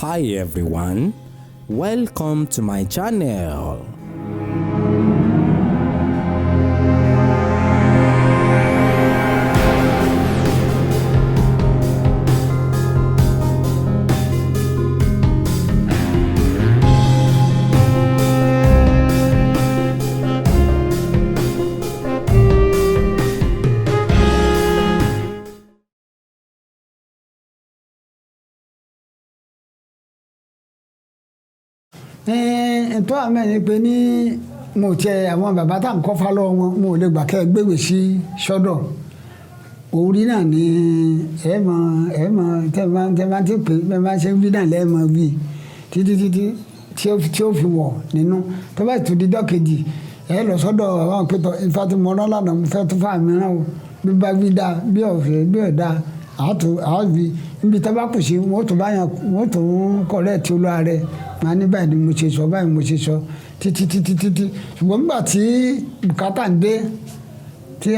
Hi everyone, welcome to my channel. Tó àmì ẹni pé ní mo tẹ àwọn bàbá tá à ń kọ́ fálọ́ wọn, mo ò lè gbà kẹ́ ẹ gbéwèé sí sọ́dọ̀. Orí náà ni ẹ mọ, ẹ mọ tẹ bá ti pè, bẹ bá ṣe wí náà lẹ́ẹ̀ mọ wí títí títí tí ó fi wọ̀ nínú. Tó bá tún di dọ́kejì, ẹ lọ sọ́dọ̀ àwọn pẹ̀tọ̀ Ifá tí mo rán lánàá, mo fẹ́ tún fà mí rán o. Bí bá wí dáa, bí ọ̀fẹ́ bí ọ̀dà, àtò àwí níbi tó bá kù sí, wọ́n tún bá yàn, wọ́n tún kọ̀rẹ́ tí olúwa rẹ̀ máa ní báyìí ni mo ṣe sọ, báyìí mo ṣe sọ títí títí títí. Ṣùgbọ́n nígbà tí bùkátà ń dé, tí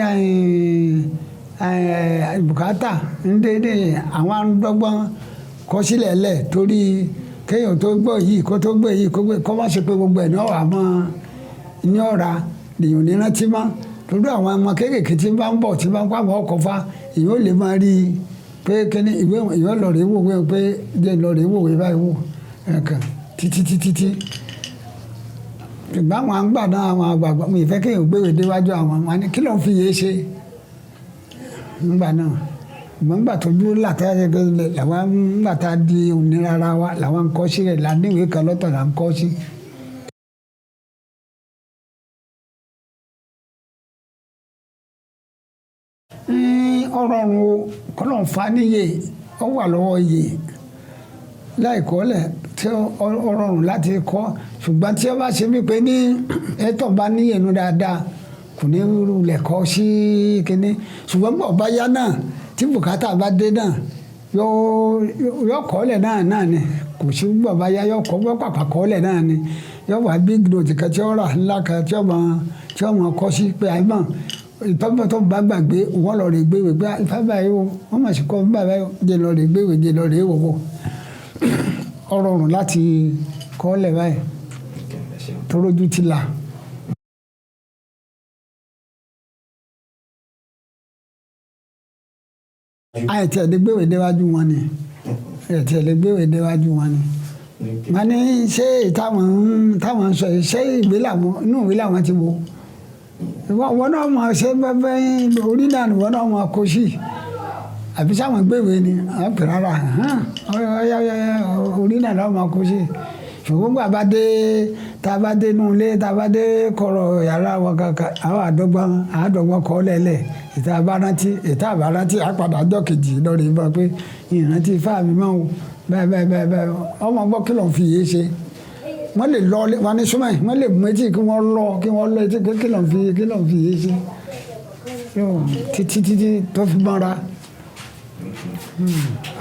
bùkátà ń dé ní àwọn arúgbọ́n kọ sílẹ̀ lẹ̀ torí kéèyàn tó gbọ́ yìí, kó tó gbé yìí, kó gbé, kó má ṣe pé gbogbo ẹ̀ ní ọ̀rá mọ́ ní ọ̀rá lèèyàn ní rántí mọ́. Torí àwọn ọmọ kéékèèké tí bá ń bọ̀, tí bá ń pa àwọn ọkọ̀ fa, èèyàn ò lè máa rí i pé kíní ìwé, èèyàn lọ rèé wò wé pé jẹ́ lọ rèé wò wé báyìí wò ẹ̀kan títí títí tí. Ṣùgbọ́n àwọn àgbà náà, àwọn àgbààgbà mi ìfẹ́ kéèyàn gbéwèé déwájú àwọn wọn ni kí ló ń fi yé ṣe nígbà náà. Ṣùgbọ́n nígbà tó dúró látàrí làwọn nígbà tá a di òmìnira ara wa, làwọn ń kọ́ sílẹ̀, là ní ìwé kan lọ́tọ̀ là ń kọ́ sí. Ọ̀rọ̀run o, kọ́lọ́n fa níyè, ó wà lọ́wọ́ iye láì kọ́lẹ̀ tí ó rọrùn láti kọ́. Ṣùgbọ́n tí ó bá ṣe wípé ní ẹ̀tọ́ bá níyè nu dáadáa, kò ní rúlẹ̀ kọ́ sí kínní. Ṣùgbọ́n bí ọba yá náà, tí bùkátà bá dé náà, yóò kọ́lẹ̀ náà náà ni. Kò sí bí ọba yá yóò kọ́, yóò pàpà kọ́lẹ̀ náà ni. Yóò wá big note kan tí ó rà ńlá kan tí ó mọ̀ kọ́ sí pé àìmọ̀ ìtọ́jú tó bá gbàgbé wọ́n lọ rè gbéwèé pé ifá báyìí o, wọ́n mọ̀ sí kọ́ báyìí o, jẹ́ lọ rè gbéwèé, jẹ́ lọ rè wò wò. Ó rọrùn láti kọ́lẹ̀ báyìí torójú ti là. Àìtí ẹ̀ lè gbéwèé déwájú wọn ni. Àìtí ẹ̀ lè gbéwèé déwájú wọn ni. Wọ́n ní ṣé táwọn ń sọ yìí, ṣé ìwé làwọn, inú ìwé làwọn ti wò. Wọ́n náà mọ̀ ṣe bẹ́ẹ̀ orí náà ni wọ́n náà mọ̀ kó sí. Àbí sáwọn gbéwèé ni, à ń pè rárá. Orí náà làwọn mọ̀ kó sí. Ṣùgbọ́n gbà bá dé, tá a bá dé inú ilé, tá a bá dé kọ̀rọ̀ yàrá wọn kankan, àwọn àádọ́gbọ̀n kọ́ lẹ́lẹ̀. Ìta bá rántí, ìta bá rántí, a padà ọjọ́ kejì lórí ìbọn pé ìrántí ifá mi máa ń wò. Bẹ́ẹ̀ bẹ́ẹ̀ bẹ́ẹ̀ bẹ́ẹ̀. Ọmọ gbọ́ kí ló ń fi yé ṣe. Wọ́n lè lọ, wọ́n ní súnmọ́ ẹ̀, wọ́n lè mú etí kí wọ́n lọ, kí wọ́n lọ etí pé kí ló ń fi, kí ló ń fi yé ṣe. Títí títí tó fi mọ́ra.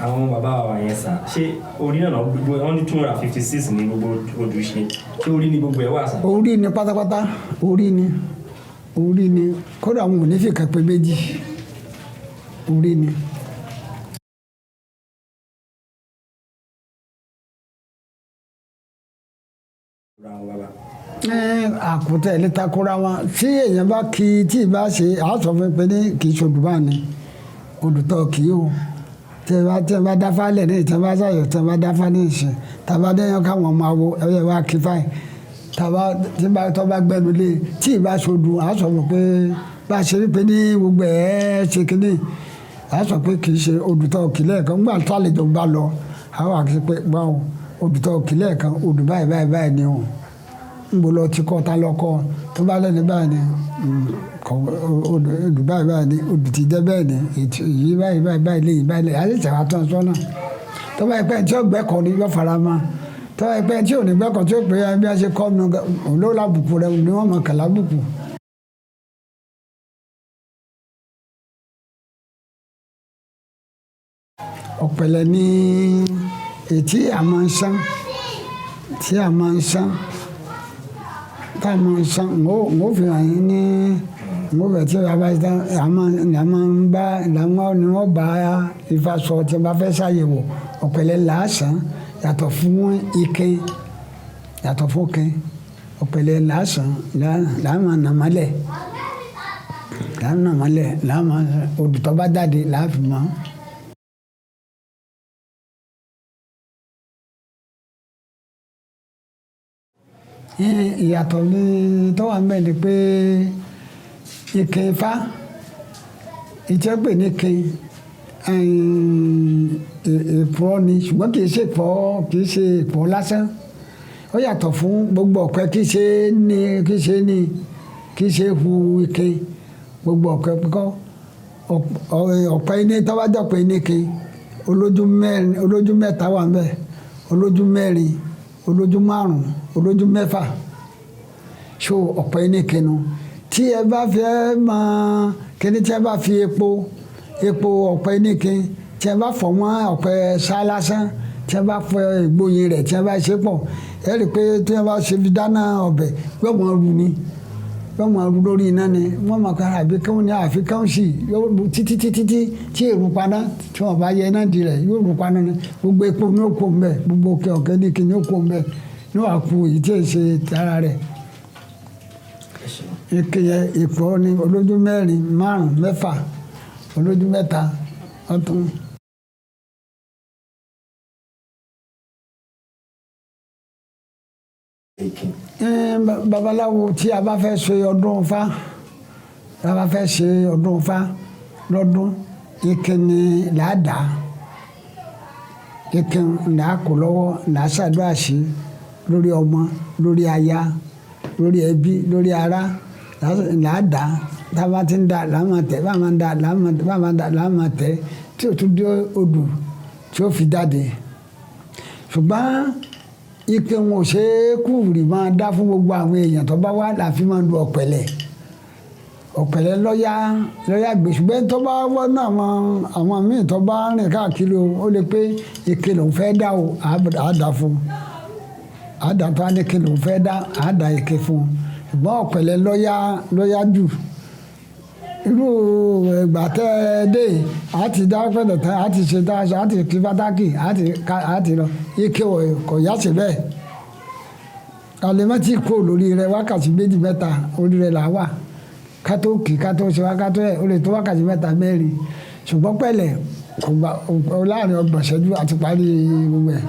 Àwọn bàbá wa yẹn sà, ṣé orí náà gbogbo wọ́n ní 256 ní gbogbo odù ṣe? Ṣé orí ni gbogbo ẹ̀ wà sà? Orí ni pátápátá, orí ni, orí ni. Kódà wọn ò ní fi kan pé méjì. Orí ni. Àkùtẹ̀ lè takora wọn. Tí èèyàn bá kí tí ì bá ṣe, a sọ fún pé ní kì í ṣe odù bá ní. Odù tó kì í o. Tí ẹ bá dáfá lẹ̀ ní, tí ẹ bá ṣàyẹ̀, tí ẹ bá dáfá ní ìsìn, tí a bá dẹ́yàn káwọn máa wo, ẹ wá kí fáì. Tí a bá, tí bá, tó bá gbẹnu lé, tí ì bá ṣe odù, a sọ fún pé bá ṣe rí pé ní gbogbo ẹ̀ ṣe kíní. A sọ pé kì í ṣe odù tó kì lẹ́ẹ̀kan. Nígbà tí àlejò bá lọ, a wà kí pé báwo odù tó kì lẹ́ẹ̀kan, odù báyìí báyìí báyìí ni o. Nbo lọ ti kọ́ ta lọ kọ́ tó bá lẹ́ni báyìí ni, kọ́ odù báyìí báyìí ni, odù ti jẹ́ bẹ́ẹ̀ ni, èyí báyìí báyìí báyìí léyìí báyìí léyìí, a sì tẹ̀wá tán sọ́nà. Tó bá yẹ pé tí ó gbẹ́kọ̀ ni yóò fara mọ́. Tó bá yẹ pé tí ò ní gbẹ́kọ̀ tí ó pè é bí a ṣe kọ́ nu, òun ló lábùkù rẹ̀, òun ni wọ́n mọ̀ kà lábùkù. Ọ̀pẹ̀lẹ̀ ni èyí tí a máa ń sán, tí a máa ń sán, tá a máa ń sán, n ó fi hàn yín ní, n ó bẹ̀ tí a bá tán, a máa, a máa ń bá, làwọn ni wọ́n bá Ifá sọ tí a bá fẹ́ ṣàyẹ̀wò. Ọ̀pẹ̀lẹ̀ là á sán, Yàtọ̀ fún ike, yàtọ̀ fún ike, ọ̀pẹ̀lẹ̀ lásán làá nàmálẹ̀, làá nàmálẹ̀, làá odù tó bá jáde làá fi mọ́. Ìyàtọ̀ ní tó wà ńbẹ̀ ni pé ike Ifá, ìtẹ́ pè ní ike èèpọ̀ ni, ṣùgbọ́n kì í ṣe èèpọ̀, kì í ṣe èèpọ̀ lásán. Ó yàtọ̀ fún gbogbo ọ̀pẹ, kì í ṣe ní, kì í ṣe ní, kì í ṣe hu ike. Gbogbo ọ̀pẹ kọ́, ọ̀pẹ ní tó bá jọ̀pẹ ní ike, olójú mẹ́rin, olójú mẹ́ta wà ńbẹ̀, olójú mẹ́rin, olójú márùn-ún, olójú mẹ́fà. So ọ̀pẹ ní ike nu. Tí ẹ bá fẹ́ mọ̀ kíni, tí ẹ bá fi epo, epo ọ̀pẹ ní ike, tí ẹ bá fọ̀ mọ́ ọ̀pẹ sá lásán, tí ẹ bá fọ ìgbóyin rẹ̀, tí ẹ bá ṣe pọ̀, ẹ rí i pé tí ẹ bá ṣe fi dáná ọbẹ̀, yóò mọ̀ ru ni, yóò mọ̀ ru lórí iná ni. Wọ́n mọ̀ kára àbí kí wọ́n ní àfi kí wọ́n sì yóò ru títí títí tí tí èrú paná. Tí wọ́n bá yẹ iná di rẹ̀, yóò ru paná ni. Gbogbo epo ní ó kó mbẹ́, gbogbo òkè ọ̀kẹ́ ní kí ní ó kó mbẹ́, ní wàá ku èyí tí ì ṣe tara rẹ̀. Ike yẹn ìpọ́ ni, olójú mẹ́rin, márùn-ún, mẹ́fà, olójú mẹ́ta, ọ̀tún. Babaláwo, tí a bá fẹ́ ṣe ọdún Ifá, tí a bá fẹ́ ṣe ọdún Ifá lọ́dún, ike ni là á dà. Ike là á kó lọ́wọ́, là á ṣàdúrà sí lórí ọmọ, lórí aya, lórí ẹbí, lórí ará, là á dà. Tá a bá ti ń da, là á máa tẹ̀, bá a máa ń da, là á máa tẹ̀, bá a máa ń da, là á máa tẹ̀, tí ó tún dé odù tí ó fi jáde. Ṣùgbọ́n ike wọn ò ṣe é kúrì máa dá fún gbogbo àwọn èèyàn tó bá wá, là fi máa lu ọ̀pẹ̀lẹ̀. Ọ̀pẹ̀lẹ̀ lọ́yà lọ́yà gbé. Ṣùgbọ́n tó bá wọ́n àwọn míì tó bá rìn káàkiri o, ó lè pé ike lòún fẹ́ dá o, á dá fún un. Á dá tó á ní ike lòún fẹ́ dá, á dá ike fún un. Ṣùgbọ́n ọ̀pẹ̀lẹ̀ lọ́yà lọ́yà jù. Irú ìgbà tẹ́ ẹ dé, a ti dá pẹ̀lẹ́ tán, a ti ṣe tá a ti kí pátákì, a ti ká, a ti lọ. Ike kò yá sí bẹ́ẹ̀. A lè má ti kó lórí rẹ̀ wákàtí méjì mẹ́ta, orí rẹ̀ là wà. Ká tó kì, ká tó ṣe wá, ká tó ẹ̀, ó lè tó wákàtí mẹ́ta mẹ́rin. Ṣùgbọ́n pẹ̀lẹ́ kò gbà láàrin ọgbọ̀n ìṣẹ́jú àti parí gbogbo ẹ̀.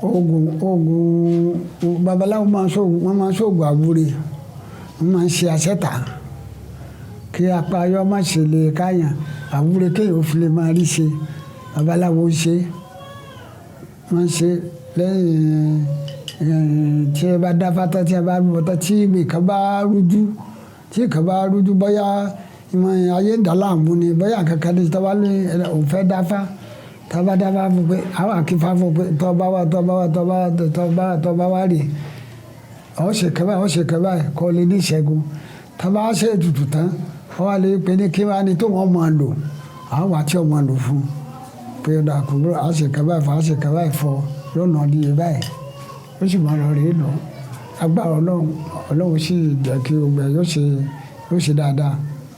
Oògùn, oògùn babaláwo máa ń ṣòògùn, wọ́n máa ń ṣòògùn àwúre, wọ́n máa ń ṣe àṣetà kí apá ayọ́ má ṣe lè káyàn, àwúre kéèyàn ó fi lè máa rí ṣe. Babaláwo ń ṣe, wọ́n ń ṣe lẹ́yìn tí ẹ bá dá fátá, tí ẹ bá rúbọ tán, tí nǹkan bá rújú, tí nǹkan bá rújú, bóyá ìmọ̀ ayé ń dà láàmú ni, bóyá nǹkan kan ní tí wọ́n bá ní òun fẹ́ dá fá, tí wọ́n bá dá fá fún pé, àwọn àkínfá fún pé tọ́ bá wá, tọ́ bá wá, tọ́ bá wá, tọ́ bá wá, tọ́ bá wá rè, ó ṣe kan báyìí, ó ṣe kan báyìí, kó lè ní ìṣẹ́gun. Tí wọ́n bá ṣe ètùtù tán, wọ́n wá lè pe ní kí wá ní tó wọ́n máa lò, àwọn wà tí wọ́n máa lò fún un. Pé ó dà kúrò, a ṣe kan báyìí fún, a ṣe kan báyìí fún ọ, lọ́nà ní báyìí. Ó sì máa lọ rè lọ. Agbára Ọlọ́run, Ọlọ́run sì jẹ́ kí gbogbo ẹ̀ yóò ṣe, yóò ṣe dáadáa.